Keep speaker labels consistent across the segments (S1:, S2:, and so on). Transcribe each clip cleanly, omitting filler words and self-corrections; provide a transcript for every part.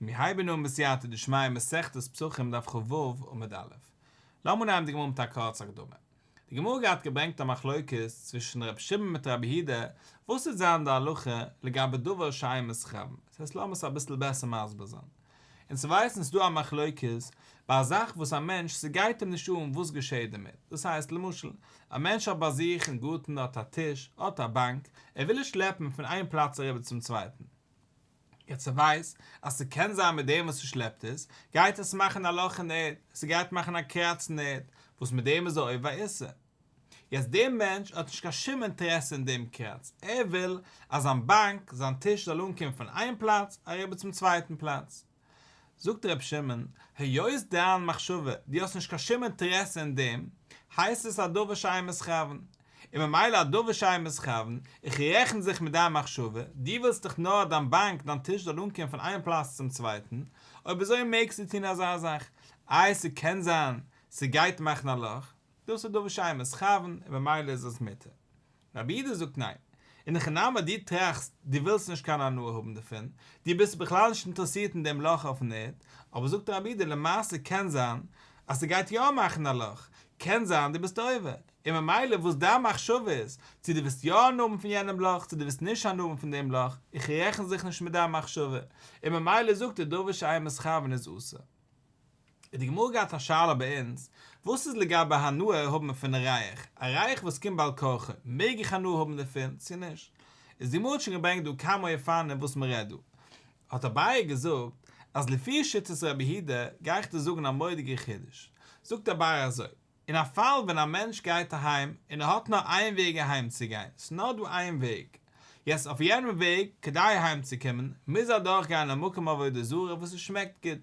S1: מיר הייבן אן בסייעתא דשמיא מסכת פסחים דף כ"ו עמוד א'. לאמיר נעמען די גמרא מיט א קורצע הקדמה. די גמרא גייט געברענגט א מחלוקת צווישן ר' שמעון מיט רבי יהודה וואס וועט זיין די הלכה לגבי דבר שאין מתכוין. דאס הייסט לאמיר עס אביסל בעסער מסביר זיין. אונז ווייסן ס'דא א מחלוקת ביי א זאך וואס א מענטש ס'גייט אים נישט אן וואס געשעהט דערמיט. דאס הייסט למשל א מענטש האט ביי זיך אין גארטן האט א טיש האט א באנק ער וויל עס שלעפן פון איין פלאץ אריבער צום צווייטן. יעצט ער ווייסט אז ס'קען זיין מיט דעם וואס ער שלעפט עס, גייט עס מאכן א לאך אין ערד, ס'גייט מאכן א קראץ אין ערד, וואס מיט דעם איז ער עובר איסור. יעצט דער מענטש האט נישט קיין שום אינטערעסע אין דעם קראץ, ער וויל אז זיין באנק, זיין טיש זאל אנקומען פון איין פלאץ אריבער צום צווייטן פלאץ. זאגט ר' שמעון, היות דיין מחשבה, דו האסט נישט קיין שום אינטערעסע אין דעם, הייסט עס א דבר שאין מתכוין, און ממילא א דבר שאין מתכוין, איך רעכן זיך מיט דיין מחשבה, דו ווילסט דאך נאר אז דיין באנק, דיין טיש זאל אנקומען פון איין פלאץ צום צווייטן, אויב אזוי מעגסטו טון אזא זאך, איי ס'קען זיין ס'גייט מאכן א לאך, דאס איז דבר שאין מתכוין און ממילא איז עס מותר. רבי יהודה זאגט ניין. אין הכי נמי דו טראכסט דו ווילסט נישט קיין הנאה האבן דערפון, דו ביסט בכלל נישט אינטערעסירט אין דעם לאך אויפן ערד, אבער זאגט רבי יהודה למעשה קען זיין אז ס'גייט יא מאכן א לאך, קען זיין דו ביסט עובר, און ממילא וואס דיין מחשבה איז, צו דו ווילסט יא הנאה האבן פון יענעם לאך צו דו ווילסט נישט הנאה האבן פון דעם לאך, איך רעכן זיך נישט מיט דיין מחשבה, און ממילא זאגט ער דבר שאין מתכוין איז אסור. האט די גמרא געהאט א שאלה ביי אונז, וואס איז לגבי הנאה האבן פון ריח, א ריח וואס קומט בעל כרחו, מעג איך הנאה האבן דערפון צו נישט? איז די גמרא האט שוין געברענגט דא כמה אופנים וואס מען רעדט דא, האט אביי געזאגט אז לפי שיטת רבי יהודה גיי איך דיר זאגן א מורא'דיגע חידוש, זאגט אביי אזוי, אין א פאל ווען א מענטש גייט אהיים און ער האט נאר איין וועג אהיים צו גיין, ס'איז נאר דא איין וועג, יעצט אויף יענעם וועג כדי אהיים צו קומען מוז ער אדורך גיין א מקום עבודה זרה וואס עס שמעקט גוט,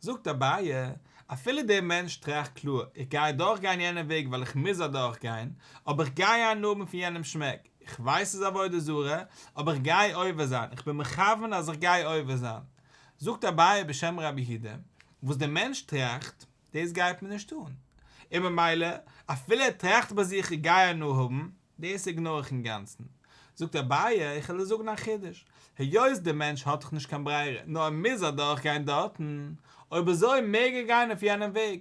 S1: זאגט אביי, אפילו דער מענטש טראכט קלאר, איך גיי אדורך גיין יענעם וועג ווייל איך מוז אדורך גיין, אבער איך גיי הנאה האבן פון יענעם שמעק, איך ווייס ס'איז עבודה זרה, אבער איך גיי עובר זיין, איך בין מכוון אז איך גיי עובר זיין. זאגט אביי בשם רבי יהודה, וואס דער מענטש טראכט, דאס גייט מיר נישט אן. און ממילא, אפילו ער טראכט ביי זיך איך גיי הנאה האבן, דאס איגנאר איך אינגאנצן. זאגט אביי, איך וועל דיר זאגן א חידוש, היות דער מענטש האט דאך נישט קיין ברירה נאר ער מוז אדורך גיין דארטן, אויב אזוי מעג ער גיין אויף יענעם וועג,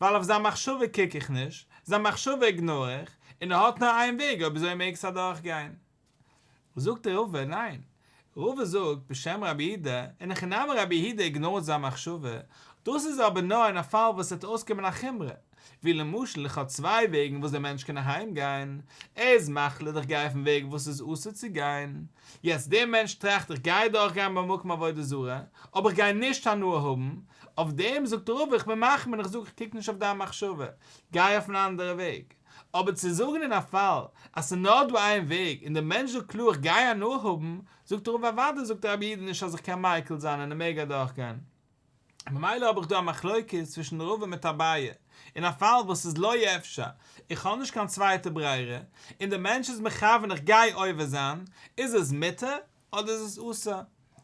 S1: ווייל אויף זיין מחשבה קוק איך נישט, זיין מחשבה איגנאר איך, און ער האט נאר איין וועג אויב אזוי מעג עס אדורך גיין. זאגט רבא, ניין. רבא זאגט בשם רבי יהודה, אין הכי נמי רבי יהודה איגנארט זיין מחשבה, דאס איז אבער נאר אין א פאל וואס עס וועט אויסקומען א חומרא, ווי למשל איך האב צוויי וועגן וואס דער מענטש קען אהיים גיין, ער איז מחליט איך גיי אויפן וועג וואס איז אסור צו גיין, יעצט דער מענטש טראכט איך גיי אדורך גיין במקום עבודה זרה, אבער איך גיי נישט הנאה האבן, אויף דעם זאגט רבא איך בין מחמיר און איך זאג איך קוק נישט אויף דיין מחשבה, גיי אויפן אנדערע וועג. אבער צו זאגן אין א פאל אז ס'איז נאר דא איין וועג און דער מענטש זאגט קלאר איך גיי הנאה האבן, זאגט רבא אוודאי זאגט רבי יהודה נישט אז איך קען מיקל זיין און ער מעג אדורכגיין. ממילא האב איך דא א מחלוקת צווישן רבא מיט אביי, אין א פאל וואס ס'איז לא אפשר, איך האב נישט קיין צווייטע ברירה, און דער מענטש איז מכוון איך גיי עובר זיין, איז עס מותר אדער איז עס אסור?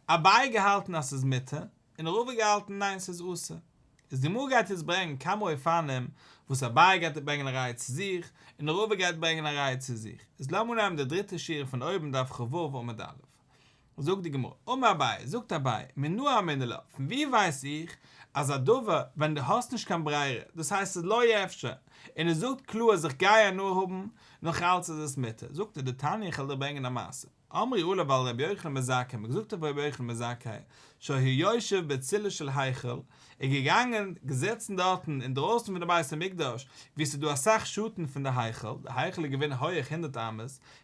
S1: אביי געהאלטן אז ס'איז מותר, און רבא געהאלטן ניין ס'איז אסור. איז די גמרא גייט יעצט ברענגען כמה אופנים וואס אביי גייט ברענגען א ראיה צו זיך, און רבא גייט ברענגען א ראיה צו זיך. איז לאמיר נעמען די דריטע שורה פון אויבן דף כ"ו עמוד א'. זאגט די גמרא, אמר אביי, זאגט אביי, מנא אמינא לה, פון ווי ווייס איך אז א דבר ווען דו האסט נישט קיין ברירה, דאס הייסט ס'איז לא אפשר, און ער זאגט קלאר אז איך גיי הנאה האבן, נאך אלץ איז עס מותר, זאגט ער דתניא איך וועל דיר ברענגען א מעשה, אמרו עליו על רבי יוחנן בן זכאי, מ'האט געזאגט אויף רבי יוחנן בן זכאי, שהיה יושב בצילו של היכל, ער איז געגאנגען, געזעצן דארטן אינדרויסן פון די בית המקדש, וואו ס'איז דא אסאך שאטן פון די היכל, די היכל איז געווען הויעך הונדערט אמות,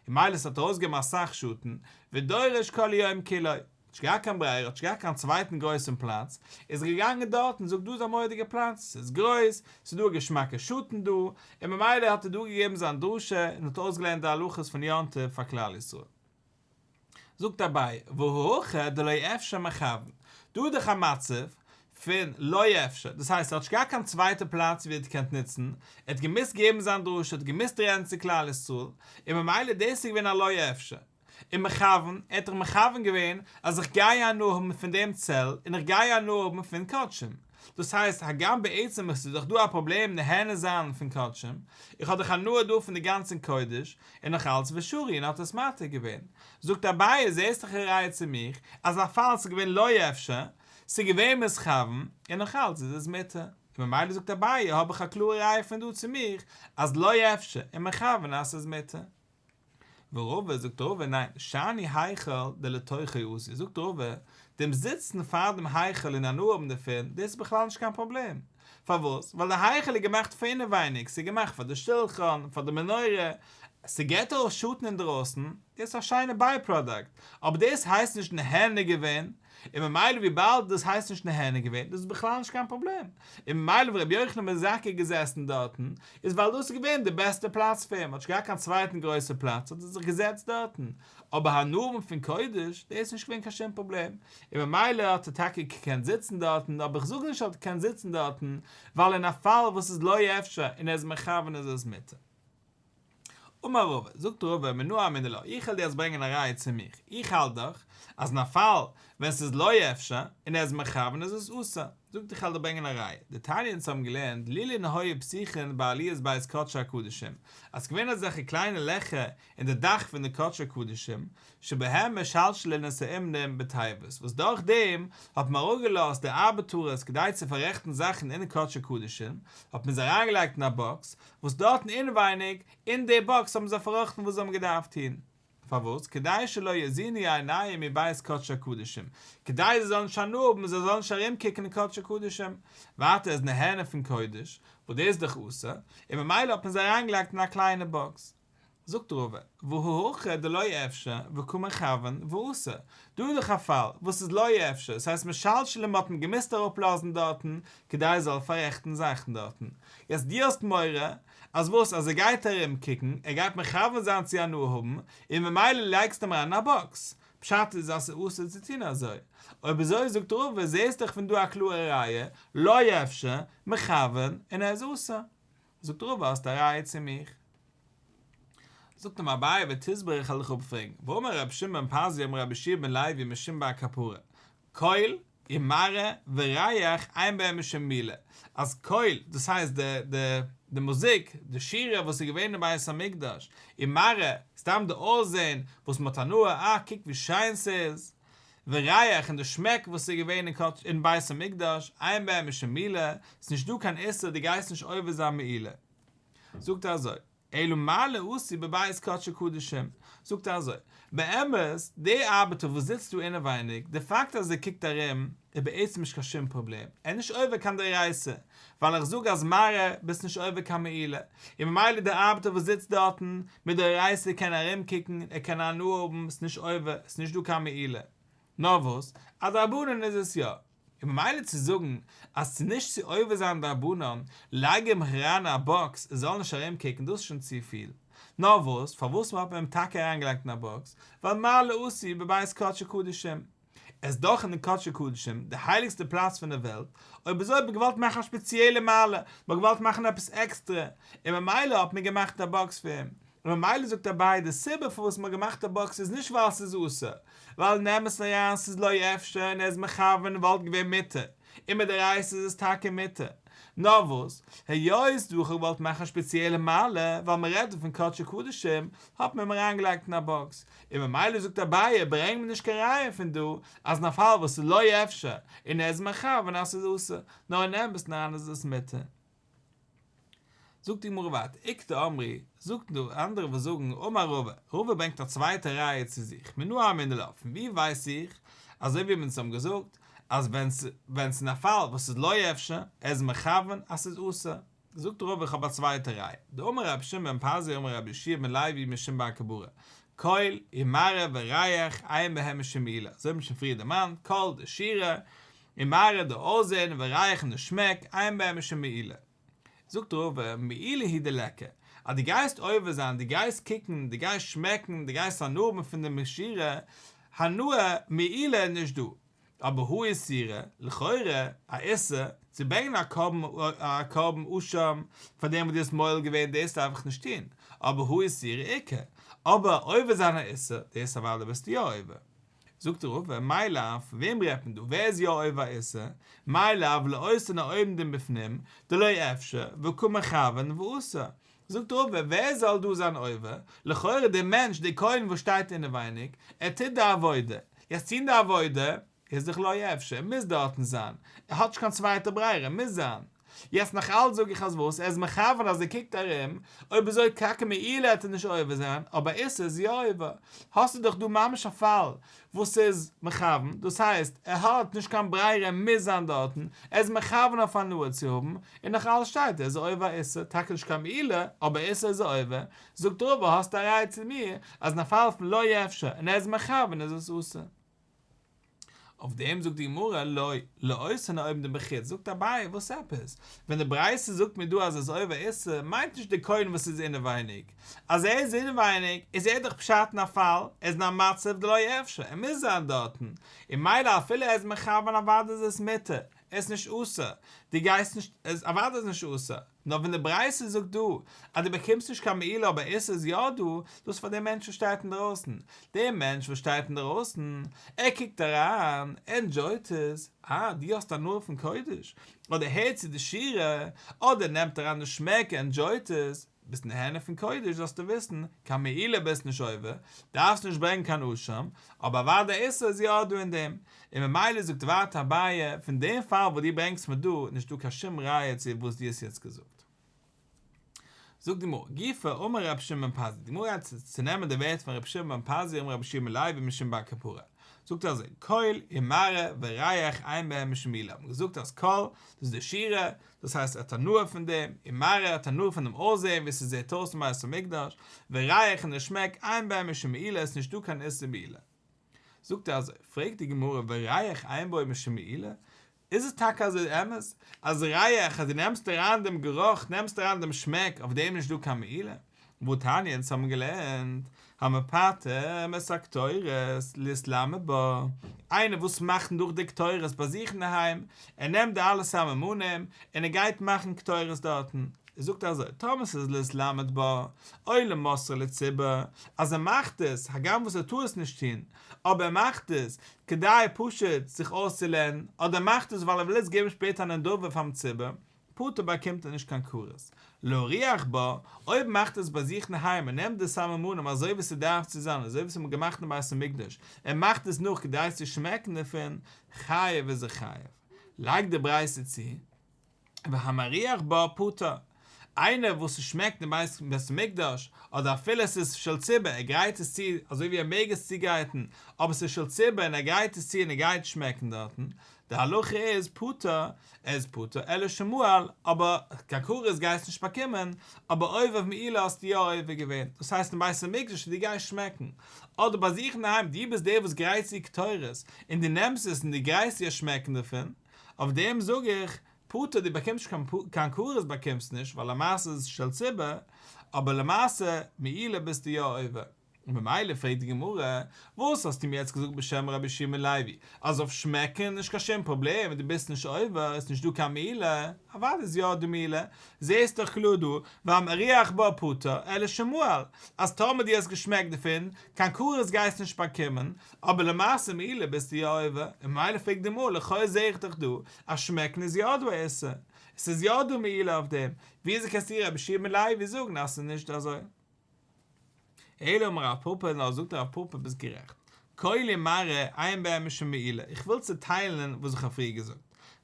S1: און ממילא ס'האט ארויסגעגעבן אסאך שאטן, ודורש כל היום כולו, האט נישט געהאט קיין ברירה, האט נישט געהאט קיין צווייטן גרויסן פלאץ, איז ער געגאנגען דארט און זאגט דא איז א מורא'דיגע פלאץ, ס'איז גרויס, ס'איז דא א געשמאקע שאטן דא, און ממילא האט ער דא געגעבן זיין דרשה און האט אויסגעלערנט די הלכות פון יום טוב פאר כלל ישראל. זאגט אביי, והא הכא דלא אפשר מכוון, דא איז דאך א מצב פון לא אפשר, דאס הייסט ער האט נישט געהאט קיין צווייטע פלאץ ווי ער האט געקענט נוצן, ער האט געמוזט געבן זיין דרשה, ער האט געמוזט רעדן צו כלל ישראל, און ממילא דאס איז געווען א לא אפשר. און מכוון, ער האט דאך מכוון געווען אז איך גיי הנאה האבן פון דעם צל און איך גיי הנאה האבן פון קדשים. דאס הייסט, הגם בעצם עס איז דאך דא א פראבלעם נהנה זיין פון קדשים, איך האב דאך הנאה דא פון די גאנצן קודש, און נאך אלץ ושרי און האט עס מתיר געווען. זאגט אביי, זעסט דאך א ראיה צו מיך, אז א פאל ס'איז געווען לא אפשר, ס'איז געווען מתכוין, און נאך אלץ איז עס מותר. און ממילא זאגט אביי, האב איך א קלארע ראיה פון דא צו מיך, אז לא אפשר, און מכוון אז ס'איז מותר. ורבא, זאגט רבא, ניין, שאני היכל דלתוכו עשוי, זאגט רבא, דעם זיצן פאר דעם היכל און הנאה האבן דערפון, דאס איז בכלל נישט קיין פראבלעם. פארוואס? ווייל די היכל איז געמאכט פאר אינעווייניג, ס'איז געמאכט פאר די שולחן, פאר די מנורה, ס'געט ארויס שאטן אינדרויסן, דאס איז א שיינע ביי פראדאקט, אבער דאס הייסט נישט נהנה געווען, און ממילא וויבאלד דאס הייסט נישט נהנה געווען, דאס איז בכלל נישט קיין פראבלעם, און ממילא ווען רבי יוחנן בן זכאי איז געזעסן דארטן, איז ווייל דאס איז געווען די בעסטע פלאץ פאר אים, האט נישט געהאט קיין צווייטן גרויסע פלאץ, האט ער זיך געזעצט דארטן, אבער הנאה האבן פון קודש, דאס איז נישט געווען קיין שום פראבלעם, און ממילא האט ער טאקע געקענט זיצן דארטן, אבער איך זאג נישט אז ער קען זיצן דארטן, ווייל אין א פאל וואס איז לא אפשר און ער איז מכוון איז עס מותר. אמר רבא, זאגט רבא, מנא אמינא לה, איך וועל דיר יעצט ברענגען א ראיה צו מיך, איך האלט דאך אז אין א פאל ווען ס'איז לא אפשר און ער איז מכוון איז עס אסור, זאגט איך וועל דיר ברענגען א ראיה, דתניא אונז האבן געלערנט לולין היו פתוחין בעליית בית קדשי הקדשים, אז ס'געווען אזעלכע קליינע לעכער אין די דאך פון די קדשי קדשים, שבהם משלשלין את האומנים בתיבות, וואס דורך דעם האט מען אראפגעלאזט די ארבעטארעס כדי צו פאררעכטן זאכן אין די קדשי קדשים, האט מען זיי אריינגעלייגט אין א באקס, וואס דארטן אינעווייניג אין די באקס האבן זיי פארראכטן וואס זיי האבן געדארפט טון. פארוואס? כדי שלא יזינו עיניהם מבית קדשי הקדשים, כדי זיי זאלן נישט הנאה האבן, זיי זאלן נישט ארומקוקן אין קדשי קדשים, ווייטער איז נהנה פון קודש, וואס דאס איז דאך אסור, און ממילא האט מען זיי אריינגעלייגט אין א קליינע באקס. זאגט רבא, והא הכא דלא אפשר וקא מכוון ואסור, דא איז דאך א פאל וואס איז לא אפשר, ס'הייסט משלשלים האט מען געמוזט אראפלאזן דארטן כדי ער זאל פאררעכטן זאכן דארטן, יעצט דו האסט מורא אז וואס אז ער גייט ארום קוקן, ער גייט מכוון זיין צו הנאה האבן, און ממילא לייגסטו אים אריין אין א באקס, פשט איז אז ס'איז אסור צו טון אזוי, אויב אזוי זאגט רבא זעסט דאך פון דא א קלארע ראיה, לא אפשר, מכוון, און ער איז אסור. זאגט רבא האסט א ראיה צו מיך? זאגט אים אביי ותסברא איך וועל דיך אפפרעגן, והאמר רבי שמעון בן פזי אמר רבי יהושע בן לוי משום בר קפרא, קול ומראה וריח אין בהם משום מעילה, אז קול, דאס הייסט די די די מוזיק, די שירה וואס איז געווען אין בית המקדש, ומראה, סתם די אויסזען וואס מען האט הנאה, אה קוק ווי שיין ס'איז, וריח און די שמעק וואס איז געווען אין בית המקדש, אין בהם משום מעילה, ס'איז נישט דא קיין איסור דו גייסט נישט עובר זיין מעילה. זאגט ער אזוי, אלא מעלה עשוי בבית קדשי קדשים, זאגט ער אזוי, באמת, דער ארבעטער וואס זיצט דא אינעווייניג, די פאקט אז ער קוקט ארום, איז בעצם נישט קיין שום פראבלעם, ער איז נישט עובר קיין דאורייתא, ווייל איך זאג אז מראה ביסט נישט עובר קיין מעילה, און ממילא דער ארבעטער וואס זיצט דארטן מדאורייתא קען ארום קוקן, ער קען הנאה האבן, ס'איז נישט עובר, ס'איז נישט דא קיין מעילה. נאר וואס, א דרבנן איז עס יא. און ממילא צו זאגן אז צו נישט צו עובר זיין דרבנן, לייג אים אריין אין א באקס ער זאל נישט ארום קוקן דאס איז שוין צופיל. נאר וואס, פארוואס האט מען אים טאקע אריינגעלייגט אין א באקס, ווייל מעלה עשוי בבית קדשי קדשים. עס איז דאך אין די קדשי קדשים, די הייליגסטע פלאץ פון די וועלט, אויב אזוי האט מען געוואלט מאכן א שפעציעלע מעלה, מען האט געוואלט מאכן עפעס עקסטרע, און ממילא האט מען געמאכט א באקס פאר אים, און ממילא זאגט אביי די סיבה פארוואס מען האט געמאכט א באקס איז נישט ווייל ס'איז אסור, ווייל אין אמת'ן אריין ס'איז לא אפשר און ער איז מכוון וואלט געווען מותר, און מדאורייתא איז עס טאקע מותר. נאר וואס, היות דא איך האב געוואלט מאכן א שפעציעלע מעלה, ווייל מען רעדט דא פון קדשי קדשים, האט מען אים אריינגעלייגט אין א באקס, און ממילא זאגט אביי ברענג מיר נישט קיין ראיה פון דא אז אין א פאל וואס איז לא אפשר און ער איז מכוון אז ס'איז אסור, נאר אין אמת'ן אריין איז עס מותר. זאגט די גמרא ווייטער, איכא דאמרי, זאגט דא אנדערע וואס זאגן, אמר רבא, רבא ברענגט א צווייטע ראיה צו זיך, מנא אמינא לה, פון ווי ווייס איך, אזוי ווי אונז האבן געזאגט, אז ווען ווען ס'איז אין א פאל וואס איז לא אפשר, ער איז מכוון אז ס'איז אסור. זאגט רבא איך האב א צווייטע ראיה, דאמר רבי שמעון בן פזי אמר רבי יהושע בן לוי משום בר קפרא, קול ומראה וריח אין בהם משום מעילה, אזוי האט מען שוין פריער דערמאנט, קול די שירה, ומראה די אויסזען, וריח און די שמעק, אין בהם משום מעילה. זאגט רבא, מעילה הוא דליכא, אז דו גייסט עובר זיין, דו גייסט קוקן, דו גייסט שמעקן, דו גייסט הנאה האבן פון די שירה, הנאה, מעילה איז נישט דא. אבער הא איסורא, לכאורה, א איסור, צו ברענגען א קרבן א קרבן אשם פאר דעם וואס דו האסט מועל געווען דאס דארף איך נישט טון, אבער הא איסורא איכא, אבער עובר זיין א איסור, דאס אוודאי ביסטו יא עובר. זאגט רבא, מאי לאו, וועם רעדט מען דא, ווער איז יא עובר איסור, מאי לאו לאותן העומדים בפנים, דלא אפשר, וקא מכוון ואסור. זאגט רבא, ווער זאל דא זיין עובר, לכאורה דער מענטש, דער כהן וואס שטייט אינעווייניג, ער טוט די עבודה, יעצט טון די עבודה, איז דאך לא אפשר, ער מוז דארטן זיין, ער האט נישט קיין צווייטע ברירה, ער מוז זיין. יעצט נאך אלץ זאג איך אז וואס, ער איז מכוון אז ער קוקט ארום, אויב אזוי טאקע מעילה העט ער נישט עובר זיין, אבער איסור איז יא עובר. האסטו דאך דא ממש א פאל וואס איז מכוון, דאס הייסט, ער האט נישט קיין ברירה ער מוז זיין דארטן, ער איז מכוון אויף הנאה צו האבן, און נאך אלץ שטייט ער איז עובר איסור, טאקע נישט קיין מעילה, אבער איסור איז ער עובר, זאגט רבא האסטו א ראיה צו מיר אז אין א פאל פון לא אפשר און ער איז מכוון איז עס אסור. אויף דעם זאגט די גמרא לא, לאותן העומדים בחוץ, זאגט אביי וואס עפעס? ווען די ברייתא זאגט מיר דא אז עס איז עובר איסור, מיינט נישט די כהן וואס איז אינעווייניג, אז ער איז אינעווייניג איז ער דאך פשט אין א פאל, ער איז אין א מצב דלא אפשר, ער מוז זיין דארטן, און ממילא אפילו ער איז מכוון אוודאי איז עס מותר, ער איז נישט אסור, דו גייסט נישט, אוודאי איז נישט אסור. נאר ווען די ברייתא זאגט דא אז דו באקומסט נישט קיין מעילה אבער איסור איז יא דא, דאס פאר דעם מענטש וואס שטייט אינדערויסן, דער מענטש וואס שטייט אינדערויסן, ער קוקט אריין, ער ענדזשויט עס, אה, דו האסט הנאה פון קודש, אדער הערט צו די שירה, אדער נעמט אריין די שמעק, ער ענדזשויט עס, ביסט נהנה פון קודש זאלסטו וויסן, קיין מעילה ביסט נישט עובר, דארפסט נישט ברענגען קיין אשם, אבער אוודאי איסור איז יא דא אין דעם, און ממילא זאגט ווייטער אביי, פון דעם פאל וואס דו ברענגסט מיר דא, נישט דא קיין שום ראיה צו וואס דו האסט יעצט געזאגט. זאגט די גמרא, גופא אמר רבי שמעון בן פזי, די גמרא גייט צונעמען די ווערטער פון רבי שמעון בן פזי אמר רבי יהושע בן לוי משום בר קפרא, זאגט ער אזוי, קול ומראה וריח אין בהם משום מעילה, האט מען געזאגט אז קול, דאס איז די שירה, דאס הייסט ער האט הנאה פון דעם, ומראה ער האט הנאה פון דעם אויסזען ווי ס'זעט אויס אין בית המקדש, וריח און די שמעק, אין בהם משום מעילה, עס איז נישטא קיין איסור מעילה. זאגט ער אזוי, פרעגט די גמרא וריח אין בו משום מעילה, איז עס טאקע אזוי אמת, אז ריח אז דו נעמסט אריין דעם גערוך, נעמסט אריין דעם שמעק, אויף דעם איז נישט דא קיין מעילה? והתניא אונז האבן געלערנט, המפטם את הקטורת להתלמד בה, איינער וואס מאכט נאך די קטורת ביי זיך אינדערהיים, ער נעמט די אלע סממנים און ער גייט מאכן קטורת דארטן, ער זאגט אזוי, טאמער ס'איז להתלמד בה, או למוסרה לציבור, אז ער מאכט עס, הגם וואס ער טאר עס נישט טון, אבער ער מאכט עס, כדי פשוט זיך אויסצולערנען, אדער ער מאכט עס ווייל ער וויל עס געבן שפעטער א נדבה פאר'ן ציבור, פטור באקומט ער נישט קיין כרת. להריח בה, אויב מאכט ער עס ביי זיך אינדערהיים און נעמט די סממנים אזוי ווי ס'דארף צו זיין, אזוי ווי ס'האט מען געמאכט אין בית המקדש, ער מאכט עס נאך כדי צו שמעקן דערפון, חייב איז ער חייב. לייגט די ברייתא צו, והמריח בה פטור, איינער וואס עס שמעקט אין בית המקדש, אדער אפילו עס איז של ציבור, ער גרייט עס צו אזוי ווי ער מעג עס צוגרייטן, אבער עס איז של ציבור און ער גרייט עס צו און ער גייט שמעקן דארטן, די הלכה איז פטור, ער איז פטור, אלא שמעל, אבער קיין כרת גייסט נישט באקומען, אבער עובר מעילה האסטו יא עובר געווען, דאס הייסט אין בית המקדש וואו דו גייסט שמעקן, אדער ביי זיך אינדערהיים, דו ביסט דער וואס גרייט צו קטורת, און דו נעמסט עס און דו גרייסט צו שמעקן דערפון, אויף דעם זאג איך, פטור דו באקומסט נישט קיין כרת באקומסט נישט ווייל למעשה איז עס של ציבור, אבער למעשה מעילה ביסטו יא עובר. און ממילא פרעגט די גמרא, וואס האסטו מיר יעצט געזאגט בשם רבי יהושע בן לוי, אז אויף שמעקן איז נישט קיין שום פראבלעם און דו ביסט נישט עובר, איז נישט דא קיין מעילה, אוודאי איז יא דא מעילה, זעסט דאך קלאר דא, והמריח בה פטור, אלא שמעל, אז טאמער דו האסט געשמעקט דערפון, קיין כרת גייסט נישט באקומען, אבער למעשה מעילה ביסטו יא עובר, און ממילא פרעגט די גמרא לכאו' זעה איך דאך דא אז שמעקן איז יא דא א איסור, עס איז יא דא מעילה אויף דעם, וויאזוי קענסטו רבי יהושע בן לוי זאגן אז עס איז נישט אזוי? אלא אמר רב פפא נאר זאגט רב פפא ביסט גערעכט, קול ומראה אין בהם משום מעילה, איך וויל צוטיילן וואס איך האב פריער געזאגט,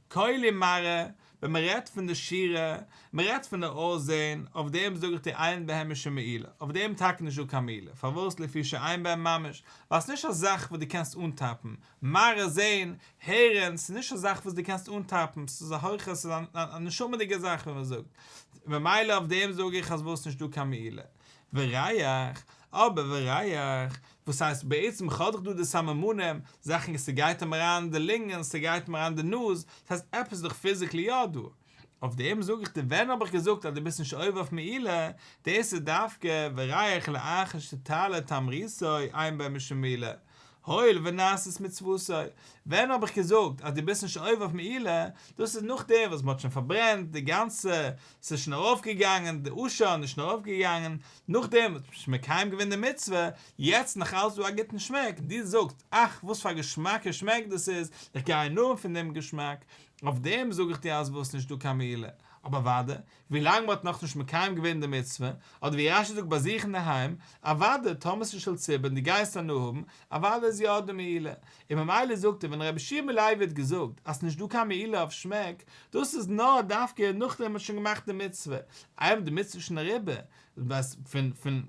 S1: קול ומראה, ווען מען רעדט פון די שירה, מען רעדט פון די אויסזען, אויף דעם זאג איך דיר אין בהם משום מעילה, אויף דעם טאקע נישט דא קיין מעילה, פארוואס לפי שאין בהם ממש, ווייל ס'איז נישט א זאך וואס דו קענסט אנטאפן, מראה זען, הערן, ס'איז נישט א זאך וואס דו קענסט אנטאפן, ס'איז א הויכע, ס'איז א נשמה'דיגע זאך ווי מען זאגט, ממילא אויף דעם זאג איך אז וואס נישט דא קיין מעילה. וריח, אבער וריח, וואס הייסט בעצם כ'האב דאך דא די סממנים, זאכן ס'גייט אים אריין אין די לונגען, ס'גייט אים אריין אין די נאז, ס'הייסט עפעס איז דאך פיזיקלי יא דא. אויף דעם זאג איך דיר ווען האב איך געזאגט אז דו ביסט נישט עובר אויף מעילה, דאס איז דווקא וריח לאחר שתעלה תמריתו אין בו משום מעילה. הואיל ונעשית מצוותו, ווען האב איך געזאגט אז דו ביסט נישט עובר אויף מעילה, דאס איז נאכדעם וואס מ'האט שוין פארברענט די גאנצע, ס'איז שוין ארויפגעגאנגען, די עשן איז שוין ארויפגעגאנגען, נאכדעם וואס מ'האט שוין מקיים געווען די מצוה, יעצט נאך אלץ דא א גוטן שמעק, דו זאגסט, אך, וואס פאר א געשמאקע שמעק דאס איז, איך גיי הנאה האבן פון דעם געשמאק, אויף דעם זאג איך דיר אז וואס נישט דא קיין מעילה, אבער אוודאי, ווילאנג מ'האט נאכנישט מקיים געווען די מצוה, אדער ווי רש"י זאגט ביי זיך אינדערהיים, אוודאי טאמער ס'איז של ציבור און דו גייסט הנאה האבן, אוודאי איז יא דא מעילה. און ממילא זאגט ער ווען רבי יהושע בן לוי האט געזאגט אז ס'נישט דא קיין מעילה אויף שמעק, דאס איז נאר דווקא נאכדעם מ'האט שוין געמאכט די מצוה, איינמאל די מצוה איז שוין אריבער, פון פון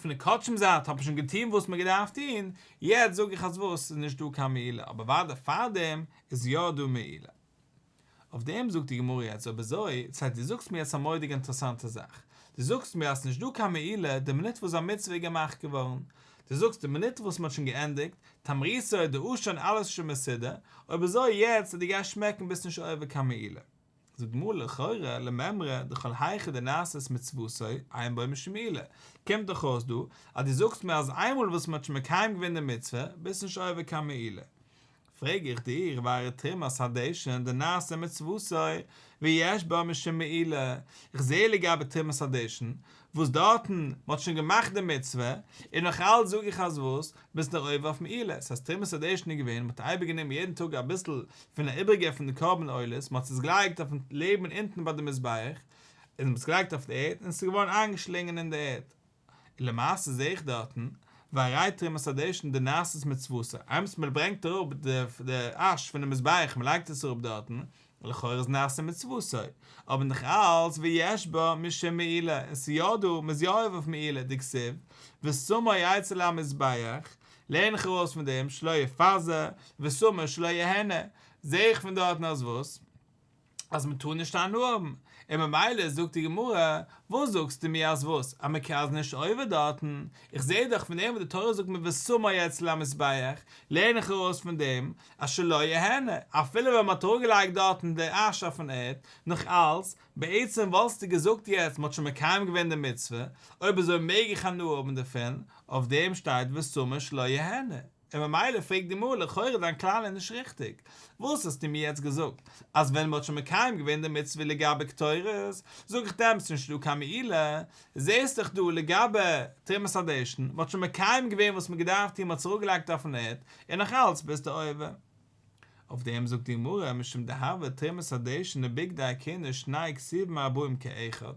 S1: פון די קדשים זייט האט מען שוין געטון וואס מ'האט געדארפט טון, יעצט זאג איך אז וואס, ס'איז נישט דא קיין מעילה, אבער אוודאי פארדעם איז יא דא מעילה. אויף דעם זאגט די גמרא יעצט אויב אזוי, דאס הייסט דו זאגסט מיר יעצט א מורא'דיגע אינטערעסאנטע זאך, דו זאגסט מיר אז ס'נישט דא קיין מעילה די מינוט וואס א מצוה איז געמאכט געווארן, דו זאגסט די מינוט וואס מ'האט שוין געענדיגט, תמריתו די עשן אלעס איז שוין מסודר, אויב אזוי יעצט אז דו גייסט שמעקן ביסט נישט עובר קיין מעילה. זאגט די גמרא לכאורה למימרא דכל היכא דנעשית מצוותו אין בו משום מעילה, קומט דאך אויס דא אז דו זאגסט מיר אז איינמאל וואס מ'האט שוין מקיים געווען די מצוה ביסט נישט עובר קיין מעילה, פרעג איך דיר, והרי תרומת הדשן דנעשה מצוותו ויש בה משום מעילה, איך זעה לגבי תרומת הדשן, וואס דארטן, מען האט שוין געמאכט די מצוה, און נאך אלץ זאג איך אז וואס, ביסט נאר עובר אויף מעילה, ס'הייסט תרומת הדשן איז געווען, מען האט אייביג גענומען יעדן טאג אביסל פון די איבריגע פון די קרבן עולות, מען האט עס געלייגט אויפן לעבן אונטן ביי די מזבח, און מען האט עס געלייגט אויף די ערד, און עס איז געווארן איינגעשלינגען אין די ערד. און למעשה זעה איך דארטן, והרי תרומת הדשן דנעשית מצותה, איינמאל מען ברענגט אראפ די אש פונעם מזבח מען לייגט עס אראפ דארטן, לכאורה איז נעשה מצוותו, אבער נאך אלץ ויש בה משום מעילה, און ס'איז יא דא, מ'איז יא עובר אויף מעילה, דכתיב, ושמו אצל המזבח, לערן איך ארויס פון דעם שלא יפזר, ושמו שלא יהנה, זעה איך פון דארטן אז וואס? אז מען טאר נישט הנאה האבן, און ממילא זאגט די גמרא, וואס זאגסטו מיר אז וואס, אז מען איז נישט עובר דארטן, איך זע דאך פון דעם וואס די תורה זאגט מיר ושמו אצל המזבח, לערן איך ארויס פון דעם אז שלא יהנה, אפילו ווען מען האט אראפגעלייגט דארטן די אש אויפן ערד, נאך אלץ, בעצם וואלסטו געזאגט יעצט מען האט שוין מקיים געווען די מצוה, אויב אזוי מעג איך הנאה האבן דערפון, אויף דעם שטייט ושמו שלא יהנה. און ממילא פרעגט די גמרא לכאורה דיין כלל איז נישט ריכטיג, וואס האסטו מיר יעצט געזאגט אז ווען מ'האט שוין מקיים געווען די מצוה לגבי קטורת, זאג איך דעם ס'נישט דא קיין מעילה, זעסט דאך דא לגבי תרומת הדשן, מ'האט שוין מקיים געווען וואס מ'האט געדארפט טון מ'האט עס אראפגעלייגט אויפן ערד, און נאך אלץ ביסטו עובר. אויף דעם זאגט די גמרא משום דהוה תרומת הדשן ובגדי הכהונה שני כתובים הבאים כאחד,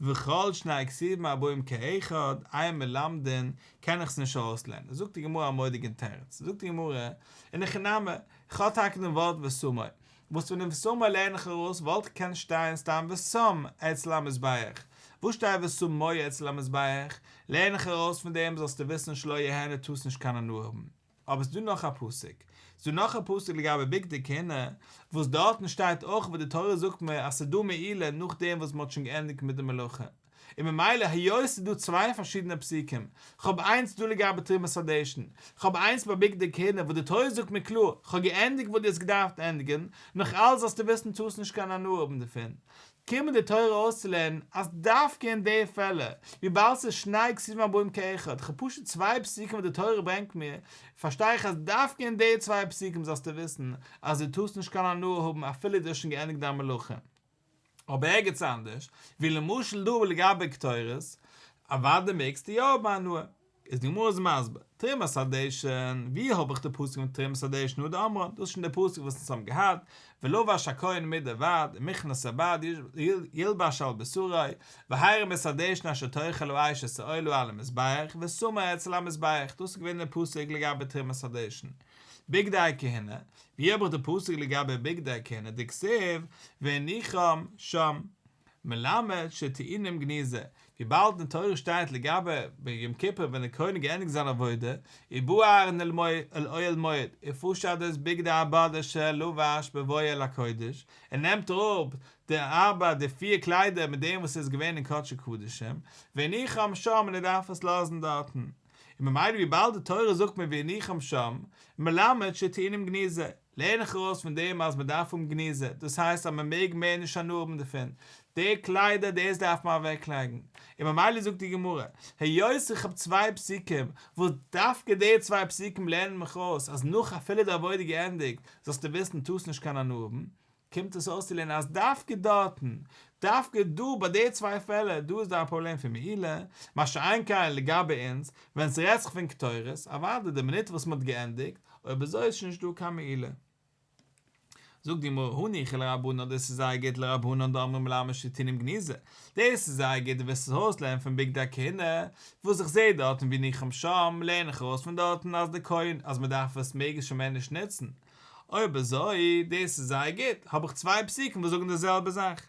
S1: וכל שני כתובים הבאים כאחד אין מלמדין קען איך עס נישט ארויסלערנען, זאגט די גמרא א מורא'דיגן תירוץ, זאגט די גמרא, אין הכי נמי, איך האב טאקע דעם ווארט ושמו, וואס פון דעם ושמו לערן איך ארויס וואלט געקענט שטיין סתם ושם אצל המזבח, וואס שטייט ושמו אצל המזבח, לערן איך ארויס פון דעם זאלסטו וויסן שלא יהנה טארסט נישט קיין הנאה האבן. אבער ס'דא נאך א פסוק, ס'דא נאך א פסוק לגבי בגדי כהונה, וואס דארטן שטייט אויך וואס די תורה זאגט מיר אז ס'דא מעילה נאכדעם וואס מ'האט שוין געענדיגט מיט די מלאכה, און ממילא היות ס'דא צוויי פארשידענע פסוקים, כ'האב איינס דא לגבי תרומת הדשן, כ'האב איינס ביי בגדי כהונה וואס די תורה זאגט מיר קלאר, כ'האב געענדיגט וואס דו האסט געדארפט ענדיגן, נאך אלץ זאלסטו וויסן טארסט נישט קיין הנאה האבן דערפון, קומט די תורה אויסצולערנען אז דווקא אין די פעלער, וויבאלד ס'איז שני כתובים הבאים כאחד, כ'האב פשוט צוויי פסוקים וואס די תורה ברענגט מיר, פארשטיי איך אז דווקא אין די צוויי פסוקים זאלסטו וויסן אז דו טארסט נישט קיין הנאה האבן אפילו דו האסט שוין געענדיגט דיין מלאכה. אבער ערגעץ אנדערש, ווי למשל דא לגבי קטורת, אוודאי מעגסטו יא האבן הנאה. איז די גמרא איז מסביר, תרומת הדשן, ווי האב איך די פסוק פון תרומת הדשן הא דאמרן, דאס איז שוין די פסוק וואס אונז האבן געהאט, ולבש הכהן מדי בד, ומכנסי בד ילבש על בשרו, והרים את הדשן אשר תאכל האש את העולה על המזבח, ושמו אצל המזבח, דאס איז געווען די פסוק לגבי תרומת הדשן. בגדי כהונה, ווי האב איך די פסוק לגבי בגדי כהונה, דכתיב, והניחם שם. מלמד שטעונים גניזה, וויבאלד אין תורה שטייט לגבי ביי יום כיפור ווען דער כהן האט געענדיגט זיין עבודה, ובא אהרן אל אוהל מועד, ופשט את בגדי הבד אשר לבש בבואו אל הקודש, ער נעמט אראפ די ארבע די פיר קליידער מיט דעם וואס ער איז געווען אין קדשי קדשים, והניחם שם און ער דארף עס לאזן דארטן. און ממילא וויבאלד די תורה זאגט מיר והניחם שם, מלמד שטעונים גניזה, לערן איך ארויס פון דעם אז מען דארף האבן גניזה, דאס הייסט אז מען מעג מער נישט הנאה האבן דערפון. די קליידער דאס דארף מען אוועקלייגן, און ממילא זאגט די גמרא, היות איך האב צוויי פסוקים וואס דווקא די צוויי פסוקים לערנען מיך אויס אז נאך אפילו די עבודה געענדיגט זאלסטו וויסן טארסט נישט קיין הנאה האבן, קומט עס אויס צו לערנען אז דווקא דארטן, דווקא דא ביי די צוויי פעלער, דא איז דא א פראבלעם פון מעילה, מה שאין כן לגבי אונז, ווען ס'רעדט זיך פון קטורת, אוודאי די מינוט וואס מ'האט געענדיגט, אויב אזוי איז שוין נישט דא קיין מעילה. זאגט די גמרא הניחא לרבנן דאס איז זייער גוט לרבנן דאמרי מלמד שהטעינום גניזה, דאס איז זייער גוט דו וועסט עס ארויסלערנען פון בגדי הכהונה, וואס איך זעה דארטן והניחום שם, לערן איך ארויס פון דארטן אז די כהן אז מ'דארף עס מעג עס שוין מער נישט נוצן, אויב אזוי, דאס איז זייער גוט, האב איך צוויי פסוקים וואס זאגן די זעלבע זאך.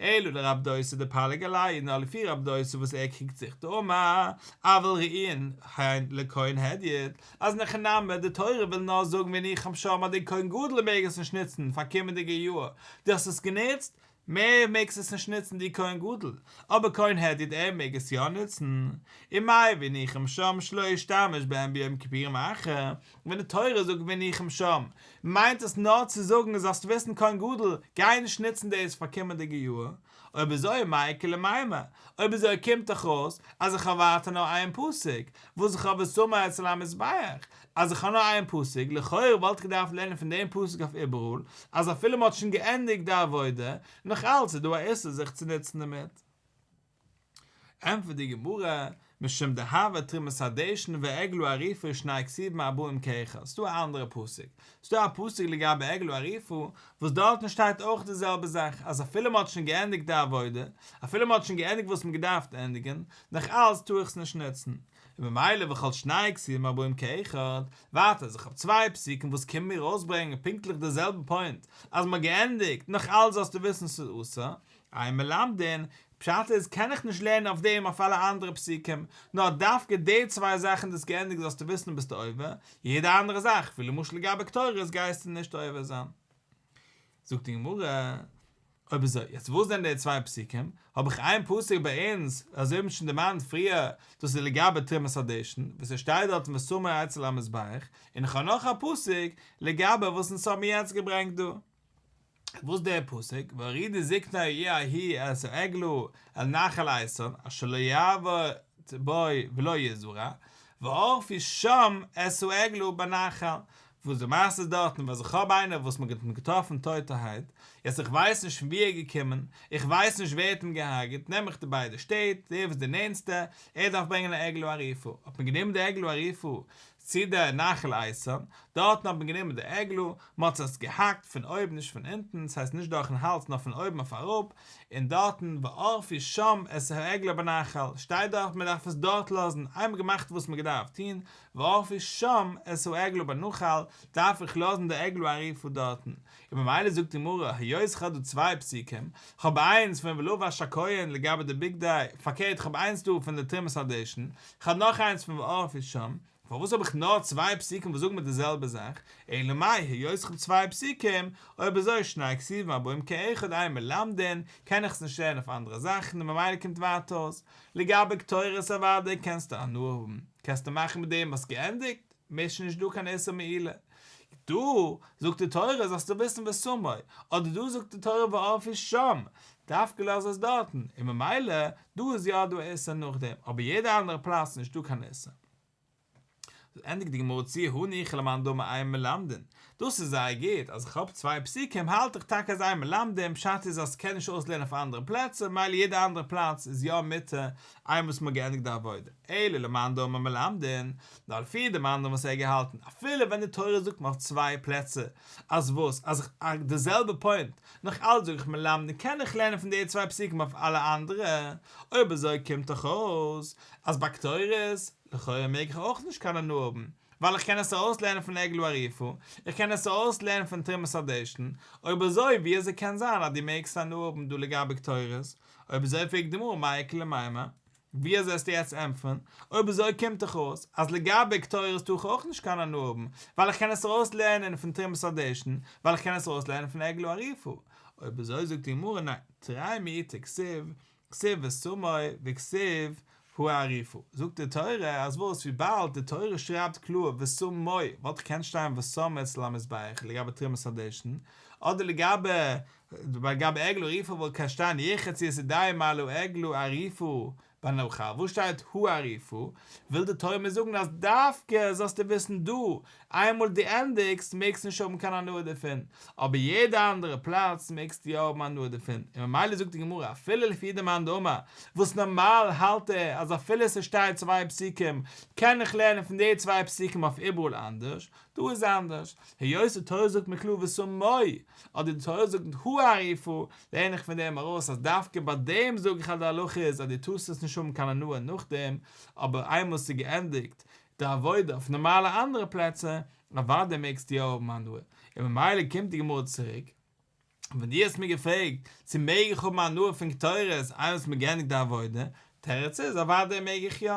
S1: אלא לרב דוסא דפליג עלייהו, נאר לפי רב דוסא וואס ער קריגט זיך דאמר, אבל ראויין הן לכהן הדיוט, אז אין הכי נמי, די תורה וויל נאר זאגן והניחום שם אז די כהן גדול מעג עס נישט נוצן פאר קומענדיגע יאר, דו האסט עס גענוצט, מער מעגסט עס נישט נוצן דו כהן גדול, אבער כהן הדיוט ער מעג עס יא נוצן, ומאי והניחום שם שלא ישתמש בהם ביום כיפורים אחר, ווען די תורה זאגט והניחום שם, מיינט עס נאר צו זאגן זאלסט וויסן כהן גדול, גיי נישט נוצן דאס פאר קומענדיגע יאר, אויב אזוי מאי איכא למימר, אויב אזוי קומט דאך אויס אז איך האב ווייטער נאר איין פסוק, וואס איך האב ושמו אצל המזבח, אז איך האב נאר איין פסוק, לכאורה וואלט איך געדארפט לערנען פון דעם פסוק אויף איבעראל, אז אפילו מען האט שוין געענדיגט די עבודה, נאך אלץ איז דא א איסור זיך צו נוצן דערמיט. ענטפערט די גמרא, משום דהוה תרומת הדשן ועגלה ערופה שני כתובים הבאים כאחד, ס'דא א אנדערע פסוק, ס'דא א פסוק לגבי עגלה ערופה, וואס דארטן שטייט אויך די זעלבע זאך, אז אפילו מען האט שוין געענדיגט די עבודה, אפילו מען האט שוין געענדיגט וואס מען האט געדארפט ענדיגן, נאך אלץ טאר איך עס נישט נוצן. און ממילא וכל שני כתובים הבאים כאחד, ווייטער אז איך האב צוויי פסוקים וואס קומען מיר ארויסברענגען פונקטליך די זעלבע פוינט, אז מ'האט געענדיגט, נאך אלץ זאלסטו וויסן ס'איז אסור, אין מלמדין, פשט איז קען איך נישט לערנען אויף דעם אויף אלע אנדערע פסוקים, נאר דווקא די צוויי זאכן דו האסט געענדיגט זאלסטו וויסן ביסטו עובר, יעדע אנדערע זאך, ווי למשל לגבי קטורת גייסטו נישט עובר זיין. זאגט די גמרא, אויב אזוי, יעצט וואס זענען די צוויי פסוקים? האב איך איין פסוק ביי אונז, אזוי ווי מ'האט שוין דערמאנט פריער, דאס איז לגבי תרומת הדשן, וואס עס שטייט דארטן ושמו אצל המזבח, און איך האב נאך א פסוק לגבי וואס אונז האבן יעצט געברענגט דא. וואס דער פסוק, והורידו זקני העיר ההיא את העגלה אל נחל איתן, אשר לא יעבור בו ולא יזרע, וערפו שם את העגלה בנחל, וואס די מעשה איז דארטן וואס איך האב איינער וואס מען האט אים געטראפן טויטערהייט, יעצט איך ווייס נישט פון ווי ער איז געקומען, איך ווייס נישט ווער האט אים געהארגעט, נעם איך די ביידע שטעט, דער וואס איז די נענסטע, ער דארף ברענגען א עגלה ערופה, האט מען גענומען די עגלה ערופה צו די נחל איתן, דארטן האט מען גענומען די עגלה, מען האט עס געהאקט פון אויבן נישט פון אונטן, ס'הייסט נישט דורכן האלז נאר פון אויבן אויף אראפ, און דארטן וערפו שם את העגלה בנחל, שטייט דארט מען דארף עס דארט לאזן, איינמאל געמאכט וואס מען געדארפט טון, וערפו שם את העגלה בנחל, דארף איך לאזן די עגלה ערופה דארטן, און ממילא זאגט די גמרא, היות איך האב דא צוויי פסוקים, כ'האב איינס פון ולבש הכהן לגבי די בגדי, פארקערט כ'האב איינס דא פון די תרומת הדשן, כ'האב נאך איינס פון וערפו שם, פארוואס האב איך נאר צוויי פסוקים וואס זאגן מיר די זעלבע זאך, אלא מאי היות כ'האב צוויי פסוקים, אויב אזוי שני כתובים הבאים כאחד אין מלמדין, קען איך עס נישט לערנען אויף אנדערע זאכן און ממילא קומט ווייטער אויס, לגבי קטורת אוודאי קענסטו הנאה האבן, קענסטו מאכן מיט דעם האסט געענדיגט, מער שוין נישט דא קיין איסור מעילה. דא זאגט די תורה זאלסטו וויסן ושמו, אדער דא זאגט די תורה וערפו שם, דווקא לאז עס דארטן, און ממילא דא איז יא דא איסור נאכדעם, אבער יעדע אנדערע פלאץ איז נישט דא קיין איסור. ענדיגט די גמרא צו הניחא למאן דאמר אין מלמדין, דאס איז זייער גוט, אז איך האב צוויי פסוקים האלט איך טאקע אז אין מלמדין, פשט איז אז כ'קען נישט אויסלערנען אויף אנדערע פלעצער, מילא יעדע אנדערע פלאץ איז יא מותר איינמאל וואס מ'האט געענדיגט די עבודה, אלא למאן דאמר מלמדין, נאר לפי די מאן דאמר וואס ער האט געהאלטן, אפילו ווען די תורה זאגט מיר אויף צוויי פלעצער אז וואס, אז איך די זעלבע פוינט, נאך אלץ זאג איך מלמדין קען איך לערנען פון די צוויי פסוקים אויף אלע אנדערע, אויב אזוי קומט דאך אויס אז ביי קטורת, לכאורה מעג איך אויך נישט קיין הנאה האבן, ווייל איך קען עס ארויסלערנען פון עגלה ערופה, איך קען עס ארויסלערנען פון תרומת הדשן, אויב אזוי ווי אזוי קען זיין אז דו מעגסט הנאה האבן דא לגבי קטורת, אויב אזוי פרעגט די גמרא מאי איכא למימר, ווי אזוי וועסטו יעצט ענטפערן, אויב אזוי קומט דאך אויס אז לגבי קטורת טאר איך אויך נישט קיין הנאה האבן, ווייל איך קען עס ארויסלערנען פון תרומת הדשן, ווייל איך קען עס ארויסלערנען פון עגלה ערופה, אויב אזוי זאגט די גמרא ניין, תרי מיעוטי כתיב, כתיב ושמו וכתיב. העריפה, זאגט די תורה אז וואס וויבאלד די תורה שרייבט קלאר ושמו, וואלט געקענט שטיין ושם אצל המזבח לגבי תרומת הדשן, אדער לגבי לגבי עגלה ערופה וואלט געקענט שטיין ירחצו את ידיהם מעל העגלה הערופה בנחל, וואס שטייט העריפה, וויל די תורה מיר זאגן אז דווקא זאלסטו וויסן דא, איינמאל דו ענדיגסט מעגסטו נישט האבן קיין הנאה דערפון, אבער יעדע אנדערע פלאץ מעגסטו יא האבן הנאה דערפון, און ממילא זאגט די גמרא אפילו לפי די מאן דאמר, וואס נארמאל האלט ער אז אפילו ס'שטייט צוויי פסוקים קען איך לערנען פון די צוויי פסוקים אויף איבעראל אנדערש, דא איז אנדערש, היות די תורה זאגט מיר קלאר ושמו, אדער די תורה זאגט העריפה, לערן איך פון דעם ארויס אז דווקא ביי דעם זאג איך אז די הלכה איז אז דו טארסט עס נישט האבן קיין הנאה נאכדעם, אבער איינמאל ס'איז געענדיגט די עבודה אויף נארמאלע אנדערע פלעצער, אוודאי מעגסטו יא האבן הנאה, און ממילא קומט די גמרא צוריק, ווען דו האסט מיר געפרעגט צו מעג איך האבן הנאה פון קטורת איינמאל ס'איז געענדיגט די עבודה, תירוץ איז אוודאי מעג איך יא,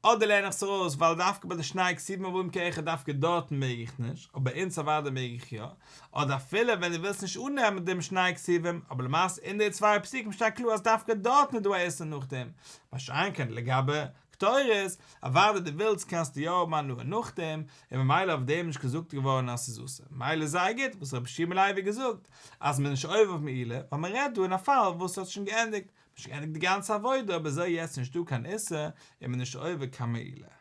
S1: אדער לערן איך עס ארויס ווייל דווקא ביי די שני כתובים הבאים כאחד דווקא דארטן מעג איך נישט, אבער ביי אונז אוודאי מעג איך יא, אדער אפילו ווען דו ווילסט נישט אננעמען דעם שני כתובים, אבער למעשה אין די צוויי פסוקים שטייט קלאר אז דווקא דארטן איז דא א איסור נאכדעם, מה שאין כן לגבי קטורת, אוודאי דו ווילסט קענסטו יא האבן הנאה נאכדעם, און ממילא אויף דעם נישט געזאגט געווארן אז ס'איז אסור, ממילא זייער גוט וואס רבי יהושע בן לוי געזאגט אז מ'איז נישט עובר אויף מעילה, ווייל מ'רעדט דא אין א פאל וואס ס'האט שוין געענדיגט, מ'האט שוין געענדיגט די גאנצע עבודה אבער אזוי יעצט נישט דא קיין איסור און מ'איז נישט עובר קיין מעילה.